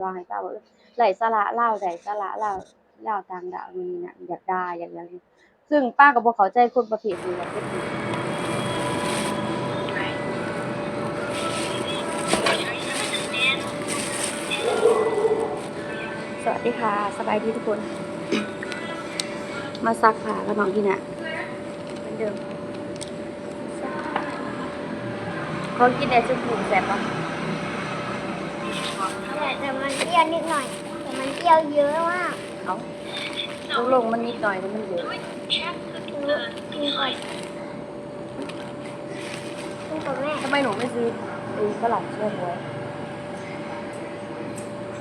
ວ່າໃຫ້ປາວ່າ ເອີ ໄຮ້ສາລະລາວ ໄດ້ສາລະລາວ ລາວຕ່າງດ້າວ ໂນ່ນນີ້ນັ້ນ ຢາກດ່າ ຢາກຫຍັງ ຊຶ່ງປາກໍບໍ່ເຂົ້າໃຈຄົນປະເພດນີ້ວ່າເປັນຫຍັງ. ສະຫວັດດີຄ່ະ ສະບາຍດີທຸກຄົນ ມາຊັກຜ້າກັບນ້ອງທີ່ນະ ເໝືອນເດີມ. ຂໍກິນແດ່ຊຸມພູ ແຊບບໍ່? ແຊບ ແຕ່ມັນເປື້ອນນິດໜ້ອຍ ແຕ່ມັນເປື້ອນເຍີະມາກ. ເອົ້າ ຕົກລົງມັນນິດໜ້ອຍຫຼືມັນເຍີະ? ກິນກ່ອນ ກິນກ່ອນແມ່. ທຳໄມໜູໄມ່ຊື້ ໄອ້ຝຣັ່ງຊ່ວຍບວຍ?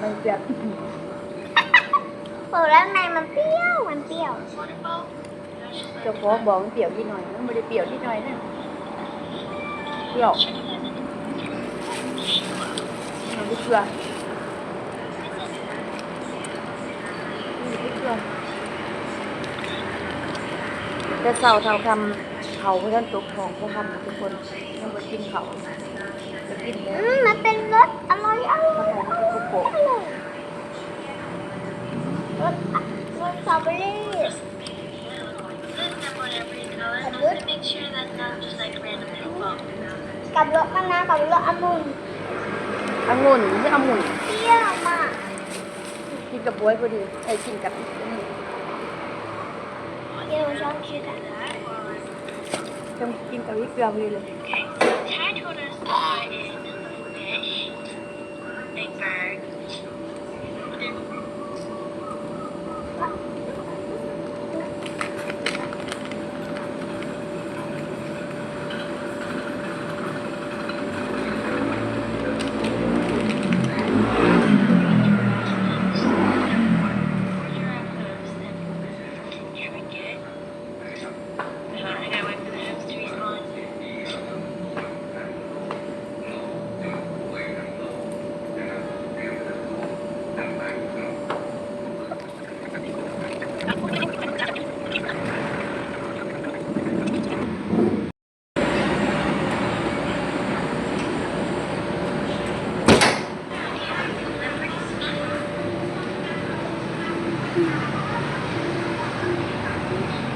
ມັນເປື້ອນ ໂອ້ ແລ້ວໃນມັນເປື້ອນ ມັນເປື້ອນ. ເຈົ້າຂອງບອກມັນປ່ຽວນິດໜ້ອຍ ມັນບໍ່ໄດ້ປ່ຽວນິດໜ້ອຍນະ ປ່ຽວ ມັນບໍ່ເຊື່ອ ມັນບໍ່ເຊື່ອ. ແຕ່ເຊົ້າເທົ່າຄ່ຳ ເຂົ້າບໍ່ທັນຕົກທ້ອງພໍຄ່ຳທຸກຄົນ ຍັງບໍ່ໄດ້ກິນເຂົ້າ ໄປກິນແລ້ວ. ອືມ ມັນເປັນລົດອະລ່ອຍ ອະລ່ອຍ ອະລ່ອຍ ອະລ່ອຍ ລົດ ລົດສະຕໍເບີຣີ. ກັບລົດ ກັບລົດມະນາວ ກັບລົດອະງຸ່ນ ອະງຸ່ນ ຫຼືອະມຸ່ນ? ເປ່ຽວມາກ ກິນກັບບວຍພໍດີ ເອີ ກິນກັບອີກ ກິນກັບອີກເກືອພໍດີເລີຍ.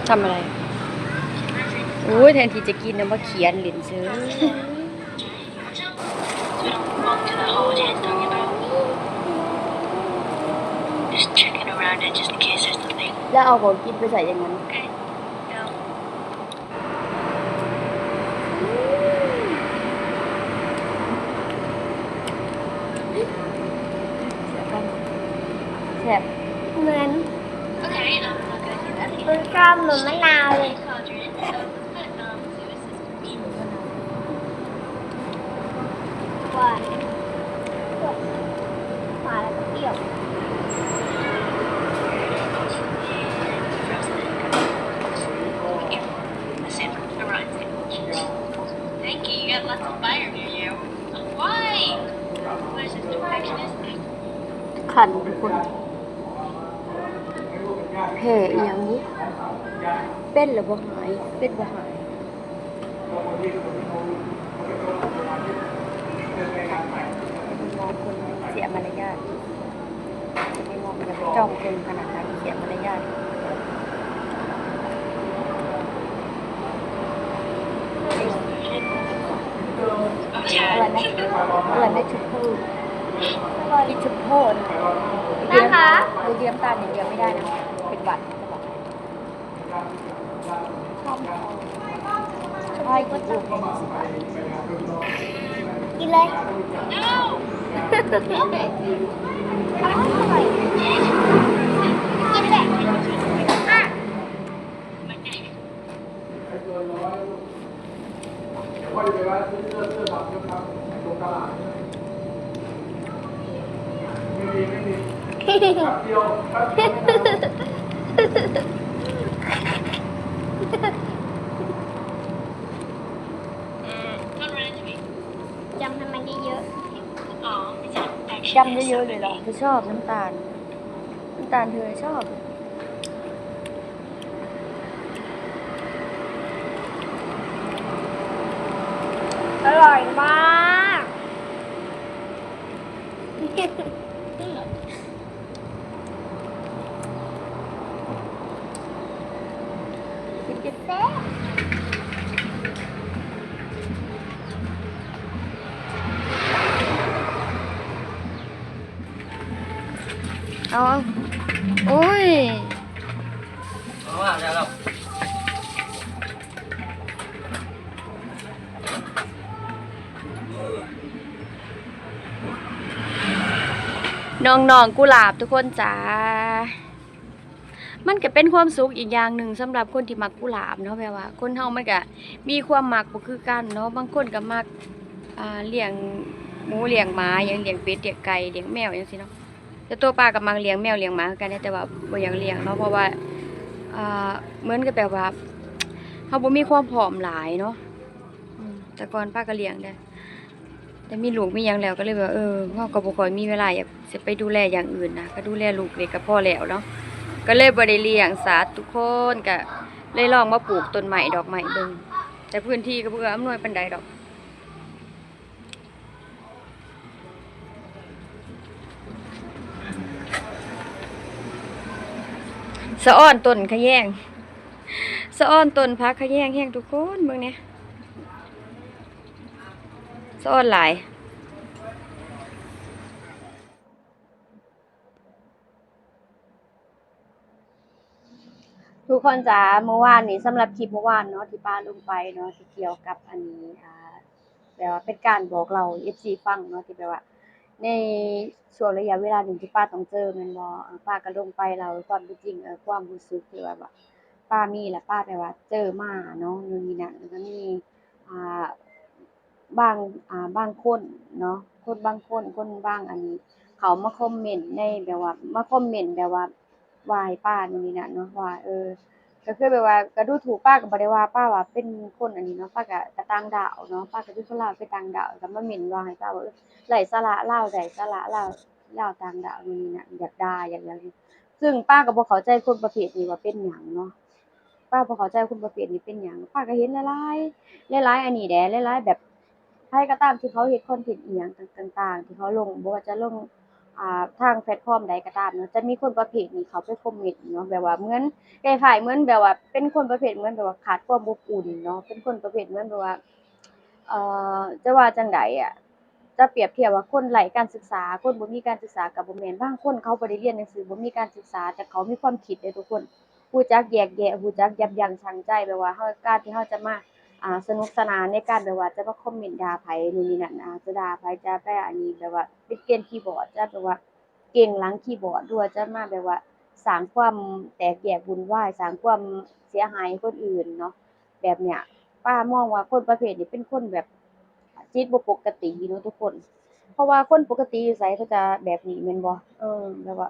ทำอะไร? โอ๊ย แทนที่จะกินนะ มาเขียนเล่นซื่อ แล้วเอาของกินไปใส่อย่างนั้น แซ่บ เหมือน รสชาติเหมือนมะนาวเลย หวาน หวานแล้วก็เปรี้ยว Thank you. You got lots of fire near you. Why? What is this, perfectionist? คันทุกคน แพ้อีหยังบุ เป็นแล้วบ่หาย เป็นบ่หาย มองคนเสียมารยาท อย่าไปมอง อย่าไปจ้องคนขนาดนั้น เสียมารยาท อะไรนะ อะไรนะ ชุดพูด ที่ชุดพูด นะคะ ดูดีน้ำตาลอย่างเดียวไม่ได้นะ เป็นหวัด กินเลย อร่อย กินเลย อ่ะ จำให้มันเยอะๆ จำเยอะๆ เลยเหรอ เธอชอบน้ำตาล น้ำตาลเธอชอบ อร่อยมาก อืม ເອົາ ໂອ້ຍ ນ້ອງໆ ກຸຫຼາບທຸກຄົນຈ້າ. ມັນກະເປັນຄວາມສຸກອີກຢ່າງໜຶ່ງສຳລັບຄົນທີ່ມັກກຸຫຼາບເນາະ, ແບບວ່າຄົນເຮົາມັນກະມີຄວາມມັກບໍ່ຄືກັນເນາະ, ບາງຄົນກະມັກ ອ່າ ລ້ຽງໝູລ້ຽງໝາຫຍັງ ລ້ຽງເປັດລ້ຽງໄກ່ລ້ຽງແມວຫຍັງຊີ້ເນາະ, ແຕ່ຕົວປ້າກະມັກລ້ຽງແມວລ້ຽງໝາຄືກັນເດ້ ແຕ່ວ່າບໍ່ຢາກລ້ຽງເນາະ ເພາະວ່າ ອ່າ ເໝືອນກັບແບບວ່າເຮົາບໍ່ມີຄວາມພ້ອມຫຼາຍເນາະ. ອືມ ແຕ່ກ່ອນປ້າກະລ້ຽງເດ້ ແຕ່ມີລູກມີຫຍັງແລ້ວກະເລີຍແບບວ່າ ເອີ ເຮົາກະບໍ່ຄ່ອຍມີເວລາຢາກຊິໄປດູແລຢ່າງອື່ນນະ, ກະດູແລລູກເລັກກະພໍແລ້ວເນາະ, ກະເລີຍບໍ່ໄດ້ລ້ຽງສັດທຸກຄົນ, ກະເລີຍລອງມາປູກຕົ້ນໄມ້ດອກໄມ້ເບິ່ງ, ແຕ່ພື້ນທີ່ກະບໍ່ເອື້ອອຳນວຍປານໃດດອກ. ສະອອນຕົ້ນຂະແຍງ ສະອອນຕົ້ນຜັກຂະແຍງແຮງທຸກຄົນ ເບິ່ງແດ່. ສະອອນຫຼາຍ ທຸກຄົນຈ້າ. ມື້ວານນີ້ ສຳລັບຄລິບມື້ວານເນາະ ທີ່ປ້າລົງໄປເນາະ ທີ່ກ່ຽວກັບອັນນີ້ ອ່າ ແບບວ່າເປັນການບອກເລົ່າເອັຟຊີຟັງເນາະ ທີ່ແບບວ່າໃນຊ່ວງໄລຍະເວລາໜຶ່ງທີ່ປ້າຕ້ອງເຈີແມ່ນບໍ່, ປ້າກະລົງໄປເລົ່າຄວາມເປັນຈິງ ຄວາມຮູ້ສຶກທີ່ແບບວ່າປ້າມີ ແລະ ປ້າແບບວ່າເຈີມາເນາະ ໂນ່ນນີ້ນັ້ນ ແລ້ວກະມີ ອ່າ ບາງ ອ່າ ບາງຄົນເນາະ ຄົນບາງຄົນ ຄົນບາງອັນນີ້ ເຂົາມາຄອມເມັນໃນແບບວ່າ ມາຄອມເມັນແບບວ່າ ວ່າໃຫ້ປ້າໂນ່ນນີ້ນັ້ນເນາະ ວ່າ ເອີ ກະຄືແບບວ່າກະດູຖູກ ປ້າກະບໍ່ໄດ້ວ່າປ້າວ່າເປັນຄົນອັນນີ້ເນາະ ປ້າກະ ກະຕ່າງດ້າວເນາະ ປ້າກະເປັນຄົນລາວ ເປັນຕ່າງດ້າວ ກະມາເມັນວ່າໃຫ້ປ້າວ່າ ເອີ ໄຮ້ສາລະ ລາວໄຮ້ສາລະ ລາວ ລາວຕ່າງດ້າວໂນ່ນນີ້ນັ້ນ ຢາກດ່າ ຢາກຫຍັງ ຊຶ່ງປ້າກະບໍ່ເຂົ້າໃຈຄົນປະເພດນີ້ວ່າເປັນຫຍັງເນາະ. ປ້າບໍ່ເຂົ້າໃຈຄົນປະເພດນີ້ເປັນຫຍັງ. ປ້າກະເຫັນຫຼາຍໆ ຫຼາຍໆ ອັນນີ້ແດ່ ຫຼາຍໆ ແບບ ໃຜກະຕາມທີ່ເຂົາເຮັດຄອນເທັນອີ່ຫຍັງຕ່າງໆ ທີ່ເຂົາລົງ ບໍ່ວ່າຈະລົງ ອ່າ ທາງແພລດຟອມໃດກະຕາມເນາະ ຈະມີຄົນປະເພດນີ້ເຂົ້າໄປຄອມເມັນເນາະ ແບບວ່າເໝືອນ ຄ້າຍໆ ເໝືອນແບບວ່າເປັນຄົນປະເພດເໝືອນແບບວ່າຂາດຄວາມອົບອຸ່ນເນາະ ເປັນຄົນປະເພດເໝືອນແບບວ່າ ເອີ ຈະວ່າຈັ່ງໃດອະ ຈະປຽບທຽບວ່າຄົນໄຮ້ການສຶກສາ ຄົນບໍ່ມີການສຶກສາກະບໍ່ແມ່ນ ບາງຄົນເຂົາບໍ່ໄດ້ຮຽນໜັງສື ບໍ່ມີການສຶກສາ ແຕ່ເຂົາມີຄວາມຄິດເດ້ທຸກຄົນ ຮູ້ຈັກແຍກແຍະ ຮູ້ຈັກຢັບຢັ້ງຊົ່ງໃຈ ແບບວ່າເຮົາ ການທີ່ເຮົາຈະມາ ອ່າ ສະໜຸກສະໜານໃນການແບບວ່າຈະມາຄອມເມັນດ່າໃຜໂນ່ນນີ້ນັ້ນ ອ່າ ຈະດ່າໃຜ ຈະໄປອັນນີ້ ແບບວ່າເປັນເກນຄີບອດ ຈະແບບວ່າເກັ່ງຫຼັງຄີບອດ ຫຼືວ່າຈະມາແບບວ່າສ້າງຄວາມແຕກແຍກວຸ່ນວາຍ ສ້າງຄວາມເສຍຫາຍໃຫ້ຄົນອື່ນເນາະ ແບບເນີ້ຍ ປ້າມອງວ່າຄົນປະເພດນີ້ເປັນຄົນແບບຈິດບໍ່ປົກກະຕິເນາະທຸກຄົນ ເພາະວ່າຄົນປົກກະຕິຢູ່ໃສເຂົາຈະແບບນີ້ແມ່ນບໍ່ ເອີ ແບບວ່າ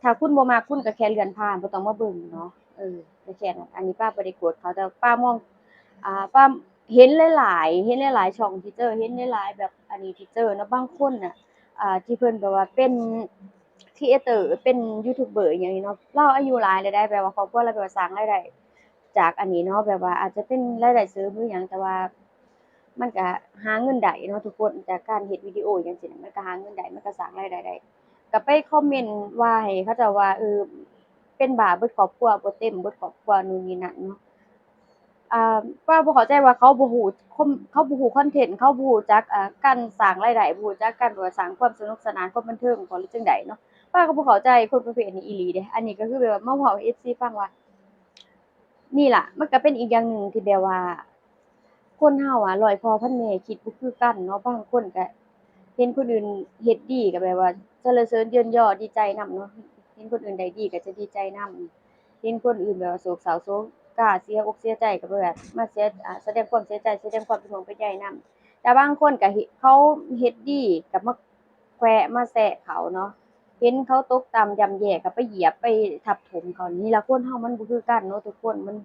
ຖ້າຄຸນບໍ່ມັກ ຄຸນກະແຄ່ເລື່ອນຜ່ານ ບໍ່ຕ້ອງມາເບິ່ງເນາະ ເອີ ກະແຄ່ນັ້ນ ອັນນີ້ປ້າບໍ່ໄດ້ໂກດເຂົາ ແຕ່ວ່າປ້າມອງ ອ່າ ປ້າເຫັນຫຼາຍໆ ເຫັນຫຼາຍໆ ຊ່ອງທີ່ເຈີ ເຫັນຫຼາຍໆ ແບບອັນນີ້ທີ່ເຈີເນາະ ບາງຄົນນະ ອ່າ ທີ່ເພິ່ນແບບວ່າເປັນຄຣີເອເຕີ ເປັນຢູທູບເບີອີ່ຫຍັງນີ້ເນາະ ລາວອາຍຸຫຼາຍແລ້ວໃດ໋ ແບບວ່າຄອບຄົວລາວແບບວ່າສ້າງລາຍໄດ້ຈາກອັນນີ້ເນາະ ແບບວ່າອາດຈະເປັນລາຍໄດ້ເສີມຫຼືຫຍັງ ແຕ່ວ່າ ມັນກະຫາເງິນໄດ້ເນາະທຸກຄົນ ຈາກການເຮັດວິດີໂອຫຍັງຊີ້ນະ ມັນກະຫາເງິນໄດ້ ມັນກະສ້າງລາຍໄດ້ໄດ້ ກະໄປຄອມເມັນວ່າໃຫ້ເຂົາເຈົ້າວ່າ ເອີ ເປັນບ້າເບິດຄອບຄົວ ບໍ່ເຕັມເບິດຄອບຄົວ ໂນ່ນນີ້ນັ້ນເນາະ ອ່າ ປ້າບໍ່ເຂົ້າໃຈວ່າເຂົາບໍ່ຮູ້ຄອມ ເຂົາບໍ່ຮູ້ຄອນເທັນ ເຂົາບໍ່ຮູ້ຈັກ ອ່າ ການສ້າງລາຍໄດ້ ບໍ່ຮູ້ຈັກການແບບວ່າສ້າງຄວາມສະໜຸກສະໜານ ຄວາມບັນເທີງ ຫຼືຈັ່ງໃດເນາະ ປ້າກະບໍ່ເຂົ້າໃຈຄົນປະເພດນີ້ອີ່ຫຼີເດ້ ອັນນີ້ກະຄືແບບວ່າມາເວົ້າໃຫ້ເອັຟຊີຟັງວ່າ ນີ້ລະ ມັນກະເປັນອີກຢ່າງໜຶ່ງທີ່ແບບວ່າ ຄົນເຮົາອະ ຮ້ອຍພໍ່ພັນແມ່ຄິດບໍ່ຄືກັນເນາະ ບາງຄົນກະເຫັນຄົນອື່ນເຮັດດີກະແບບວ່າສັນລະເສີນເຍີນຍໍ ດີໃຈນຳເນາະ ເຫັນຄົນອື່ນໄດ້ດີກະຈະດີໃຈນຳ ເຫັນຄົນອື່ນແບບວ່າໂສກເສົ້າໂສກາ ເສຍອົກເສຍໃຈກະແບບວ່າມາເສຍ ອາ ສະແດງຄວາມເສຍໃຈ ສະແດງຄວາມເປັນຫ່ວງເປັນໃຍນຳ ແຕ່ບາງຄົນກະເຫັນ ເຂົາເຮັດດີກະມາ ແຂວະມາແຊະເຂົາເນາະ ເຫັນເຂົາຕົກຕ່ຳຢ່ຳແຍ່ກະໄປຢຽບໄປທັບຖົມເຂົາ ນີ້ລະຄົນເຮົາມັນບໍ່ຄືກັນເນາະທຸກຄົນ ມັນ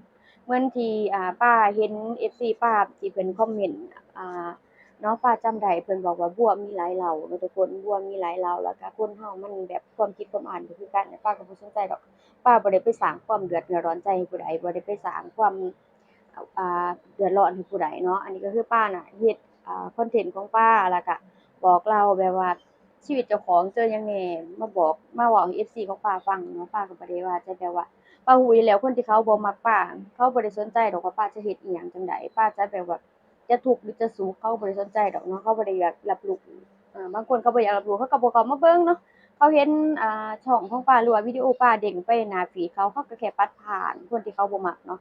ເໝືອນທີ່ ອ່າ ປ້າເຫັນເອັຟຊີປ້າທີ່ເພິ່ນຄອມເມັນ ອ່າ ເນາະ ປ້າຈຳໄດ້ເພິ່ນບອກວ່າບົວມີຫຼາຍເຫຼົ່າເນາະທຸກຄົນ ບົວມີຫຼາຍເຫຼົ່າ ແລ້ວກະຄົນເຮົາມັນແບບຄວາມຄິດຄວາມອ່ານບໍ່ຄືກັນ ປ້າກະບໍ່ສົນໃຈດອກ ປ້າບໍ່ໄດ້ໄປສ້າງຄວາມເດືອດເນື້ອຮ້ອນໃຈໃຫ້ຜູ້ໃດ ບໍ່ໄດ້ໄປສ້າງຄວາມ ອ່າ ເດືອດຮ້ອນໃຫ້ຜູ້ໃດເນາະ ອັນນີ້ກະຄືປ້ານະເຮັດ ອ່າ ຄອນເທັນຂອງປ້າ ແລ້ວກະບອກເລົ່າແບບວ່າຊີວິດເຈົ້າຂອງເຈີຫຍັງແດ່ ມາບອກມາເວົ້າໃຫ້ເອັຟຊີຂອງປ້າຟັງເນາະ ປ້າກະບໍ່ໄດ້ວ່າຈະແບບວ່າ ປ້າຮູ້ຢູ່ແລ້ວ ຄົນທີ່ເຂົາບໍ່ມັກປ້າ ເຂົາບໍ່ໄດ້ສົນໃຈດອກວ່າປ້າຈະເຮັດອີ່ຫຍັງຈັ່ງໃດ ປ້າຈະແບບວ່າຈະທຸກຫຼືຈະສຸກ ເຂົາບໍ່ໄດ້ສົນໃຈດອກເນາະ ເຂົາບໍ່ໄດ້ຢາກຮັບຮູ້. ເອີ ບາງຄົນເຂົາບໍ່ຢາກຮັບຮູ້ ເຂົາກໍບໍ່ເຂົ້າມາເບິ່ງເນາະ ເຂົາເຫັນ ອ່າ ຊ່ອງຂອງປ້າ ຫຼືວ່າວິດີໂອປ້າເດ້ງໄປໜ້າຟີດເຂົາ ເຂົາກໍແຄ່ປັດຜ່ານ ຄົນທີ່ເຂົາບໍ່ມັກເນາະ.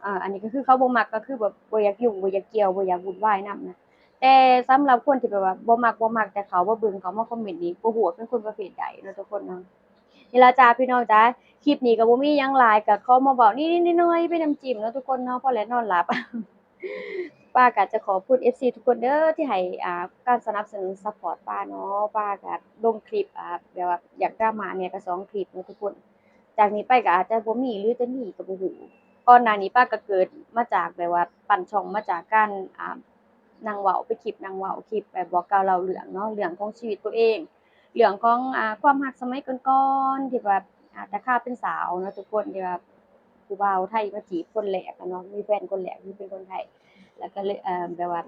ອ່າ ອັນນີ້ກໍຄືເຂົາບໍ່ມັກ ກໍຄືແບບບໍ່ຢາກຫຍຸ້ງ ບໍ່ຢາກກ່ຽວ ບໍ່ຢາກວຸ້ນວາຍນຳນະ. ແຕ່ສຳລັບຄົນທີ່ແບບວ່າບໍ່ມັກ ບໍ່ມັກ ແຕ່ເຂົາມາເບິ່ງ ເຂົາມາຄອມເມັນນີ້ ບໍ່ຮູ້ວ່າເປັນຄົນປະເພດໃດເນາະທຸກຄົນເນາະ. ນີ້ລະຈ້າພີ່ນ້ອງຈ້າ ຄລິບນີ້ກໍບໍ່ມີຫຍັງຫຼາຍ ກໍຂໍມາເວົ້ານິດໆໜ້ອຍໆ ເປັນນ້ຳຈິ້ມເນາະທຸກຄົນເນາະ ພໍແລ້ວນອນຫຼັບ. ປ້າກໍຈະຂອບຄຸນເອັຟຊີທຸກຄົນເດີ ທີ່ໃຫ້ ອ່າ ການສະໜັບສະໜູນ ຊັບພອດປ້າເນາະ ປ້າກໍລົງຄລິບ ອ່າ ແບບວ່າຢາກດຣາມາແດ່ກໍສອງຄລິບເນາະທຸກຄົນ. ຈາກນີ້ໄປກໍອາດຈະບໍ່ມີ ຫຼືຈະມີກໍບໍ່ຮູ້. ກ່ອນໜ້ານີ້ປ້າກໍເກີດມາຈາກແບບວ່າ ປັ້ນຊ່ອງມາຈາກການ ອ່າ ນັ່ງເວົ້າ ເປັນຄລິບນັ່ງເວົ້າ ຄລິບແບບບອກກ່າວເລົ່າເລື່ອງເນາະ ເລື່ອງຂອງຊີວິດຕົວເອງ ເລື່ອງຂອງ ອ່າ ຄວາມຮັກສະໄໝກ່ອນໆ ທີ່ວ່າ ອ່າ ແຕ່ຄາວເປັນສາວເນາະທຸກຄົນ ທີ່ວ່າຜູ້ບ່າວໄທມາຈີບຄົນແລກເນາະ ມີແຟນຄົນແລກທີ່ເປັນຄົນໄທ ແລ້ວກໍເລີຍ ເອີ ແບບວ່າ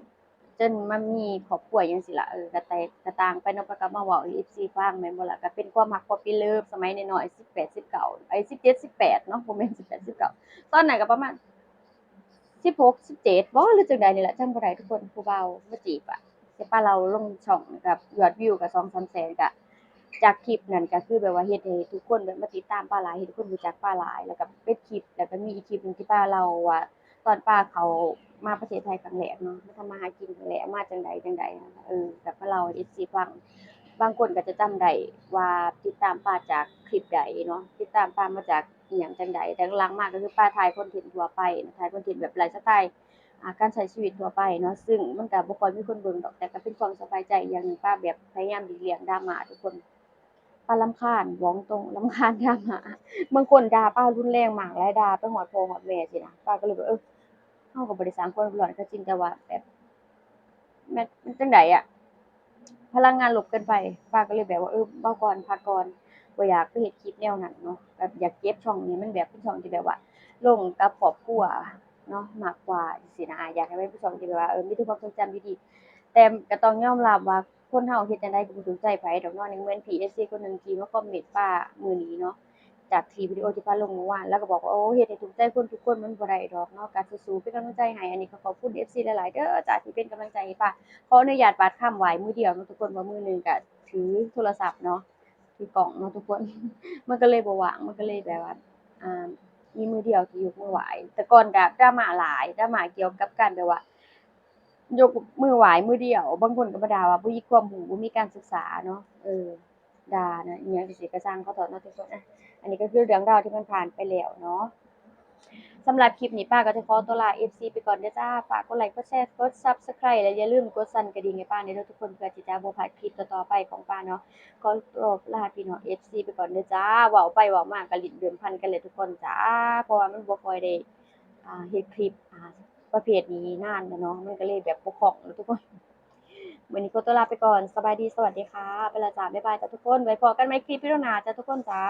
ຈົນມາມີຄອບຄົວຫຍັງຊີ້ລະ ເອີ ກໍແຕກກໍຕ່າງໄປເນາະ ໄປກໍມາເວົ້າໃຫ້ເອັຟຊີຟັງແມ່ນບໍ່ລະ ກໍເປັນຄວາມຮັກ puppy love ສະໄໝນ້ອຍໆ ສິບແປດ ສິບເກົ້າ ເອີ ສິບເຈັດ ສິບແປດເນາະ ບໍ່ແມ່ນ ສິບແປດ ສິບເກົ້າ ຕອນນັ້ນກໍປະມານ ສິບຫົກ ສິບເຈັດ ບໍ່ ຫຼືຈັ່ງໃດນີ້ແຫຼະ ຈຳບໍ່ໄດ້ທຸກຄົນ ຜູ້ບ່າວມາຈີບອະ ເສຍປ້າເລົ່າລົງຊ່ອງ ແລ້ວກໍຍອດວິວກໍສອງສາມແສນ ກໍຈາກຄລິບນັ້ນ ກໍຄືແບບວ່າເຮັດໃຫ້ທຸກຄົນແບບມາຕິດຕາມປ້າຫຼາຍ ເຮັດໃຫ້ຄົນຮູ້ຈັກປ້າຫຼາຍ ແລ້ວກໍເປັນຄລິບ ແລ້ວກໍມີອີກຄລິບໜຶ່ງທີ່ປ້າເລົ່າວ່າ ຕອນປ້າເຂົ້າມາປະເທດໄທຄັ້ງແລກເນາະ ມາທຳມາຫາກິນຄັ້ງແລກ ມາຈັ່ງໃດຈັ່ງໃດ ເອີ ກໍມາເລົ່າໃຫ້ເອັຟຊີຟັງ. ບາງຄົນກໍຈະຈຳໄດ້ວ່າຕິດຕາມປ້າຈາກຄລິບໃດເນາະ ຕິດຕາມປ້າມາຈາກ ອີ່ຫຍັງຈັ່ງໃດ ແຕ່ຫຼັງໆມາກໍຄືປ້າຖ່າຍຄອນເທັນທົ່ວໄປ ຖ່າຍຄອນເທັນແບບໄລຟ໌ສະໄຕລ໌ ອ່າ ການໃຊ້ຊີວິດທົ່ວໄປເນາະ ຊຶ່ງມັນກໍບໍ່ຄ່ອຍມີຄົນເບິ່ງດອກ ແຕ່ກໍເປັນຄວາມສະບາຍໃຈຢ່າງໜຶ່ງ ປ້າແບບພະຍາຍາມຫຼີກລ່ຽງດຣາມາທຸກຄົນ ປ້າລຳຄານ ບອກຕົງ ລຳຄານດຣາມາ ບາງຄົນດ່າປ້າຮຸນແຮງມາກ ຫຼາຍ ດ່າໄປຮອດພໍ່ຮອດແມ່ຊີ້ນະ ປ້າກໍເລີຍແບບ ເອີ ເຮົາກໍບໍ່ໄດ້ສ້າງຄວາມເດືອດຮ້ອນ ກໍຈິງ ແຕ່ວ່າແບບ ແມ່ນ ມັນຈັ່ງໃດອະ ພະລັງງານລົບເກີນໄປ ປ້າກໍເລີຍແບບວ່າ ເອີ ເບົາກ່ອນ ພັກກ່ອນ ບໍ່ຢາກໄປເຮັດຄລິບແນວນັ້ນເນາະ ແບບຢາກເກັບຊ່ອງນີ້ ມັນແບບເປັນຊ່ອງທີ່ແບບວ່າລົງກັບຄອບຄົວເນາະ ມາກກວ່າຈັ່ງຊີ້ນະ ຢາກໃຫ້ມັນເປັນຊ່ອງທີ່ແບບວ່າ ເອີ ມີແຕ່ຄວາມຊົງຈຳດີໆ ແຕ່ກໍຕ້ອງຍອມຮັບວ່າ ຄົນເຮົາເຮັດຈັ່ງໃດກໍບໍ່ຖືກໃຈໃຜດອກເນາະ ໃນເມື່ອມີເອັຟຊີຄົນໜຶ່ງທີ່ມາຄອມເມັນປ້າມື້ນີ້ເນາະ ຈາກທີ່ວິດີໂອທີ່ປ້າລົງເມື່ອວານ ລາວກໍບອກວ່າ ໂອ້ ເຮັດໃຫ້ຖືກໃຈຄົນທຸກຄົນມັນບໍ່ໄດ້ດອກເນາະ ກະສູ້ໆເປັນກຳລັງໃຈໃຫ້ ອັນນີ້ກໍຂອບຄຸນເອັຟຊີຫຼາຍໆເດີ ຈາກທີ່ເປັນກຳລັງໃຈໃຫ້ປ້າ. ຂໍອະນຸຍາດບາດຄຳໄຫວ້ມືດຽວເນາະທຸກຄົນ ວ່າມືໜຶ່ງກະຖືໂທລະສັບເນາະ ຖືກ້ອງເນາະທຸກຄົນ ມັນກໍເລີຍບໍ່ວ່າງ ມັນກໍເລີຍແບບວ່າ ອ່າ ມີມືດຽວທີ່ຍົກມືໄຫວ້. ແຕ່ກ່ອນກະດຣາມາຫຼາຍ ດຣາມາກ່ຽວກັບການແບບວ່າ ຍົກມືໄຫວ້ມືດຽວ ບາງຄົນກໍມາດ່າວ່າບໍ່ມີຄວາມຮູ້ ບໍ່ມີການສຶກສາເນາະ ເອີ ດ່ານະ ອີ່ຫຍັງຈັ່ງຊີ້ກໍຊ່າງເຂົາເຖາະເນາະທຸກຄົນ. ອະ ອັນນີ້ກໍຄືເລື່ອງລາວທີ່ມັນຜ່ານໄປແລ້ວເນາະ. ສຳລັບຄລິບນີ້ ປ້າກໍຈະຂໍຕົວລາເອັຟຊີໄປກ່ອນເດີຈ້າ. ຝາກກົດໄລ ກົດແຊ ກົດ Subscribe ແລະ ຢ່າລືມກົດສັ່ນກະດິ່ງໃຫ້ປ້າແດ່ເດີທຸກຄົນ ເພື່ອທີ່ຈະບໍ່ພາດຄລິບຕໍ່ໆໄປຂອງປ້າເນາະ. ຂໍຕົວລາພີ່ນ້ອງເອັຟຊີໄປກ່ອນເດີຈ້າ. ເວົ້າໄປເວົ້າມາກໍຫຼິ້ນເດີ່ນພັນກັນແຫຼະທຸກຄົນຈ້າ ເພາະວ່າມັນບໍ່ຄ່ອຍໄດ້ ອ່າ ເຮັດຄລິບ ອ່າ ປະເພດນີ້ນານແລ້ວເນາະ ມັນກໍເລີຍແບບບໍ່ຄ່ອງແລ້ວທຸກຄົນ. ມື້ນີ້ຂໍຕົວລາໄປກ່ອນ ສະບາຍດີ ສະຫວັດດີຄ່ະ ໄປລະຈ້າ ບາຍບາຍຈ້າທຸກຄົນ ໄວ້ພໍ້ກັນໃໝ່ຄລິບວິດີໂອໜ້າຈ້າທຸກຄົນຈ້າ.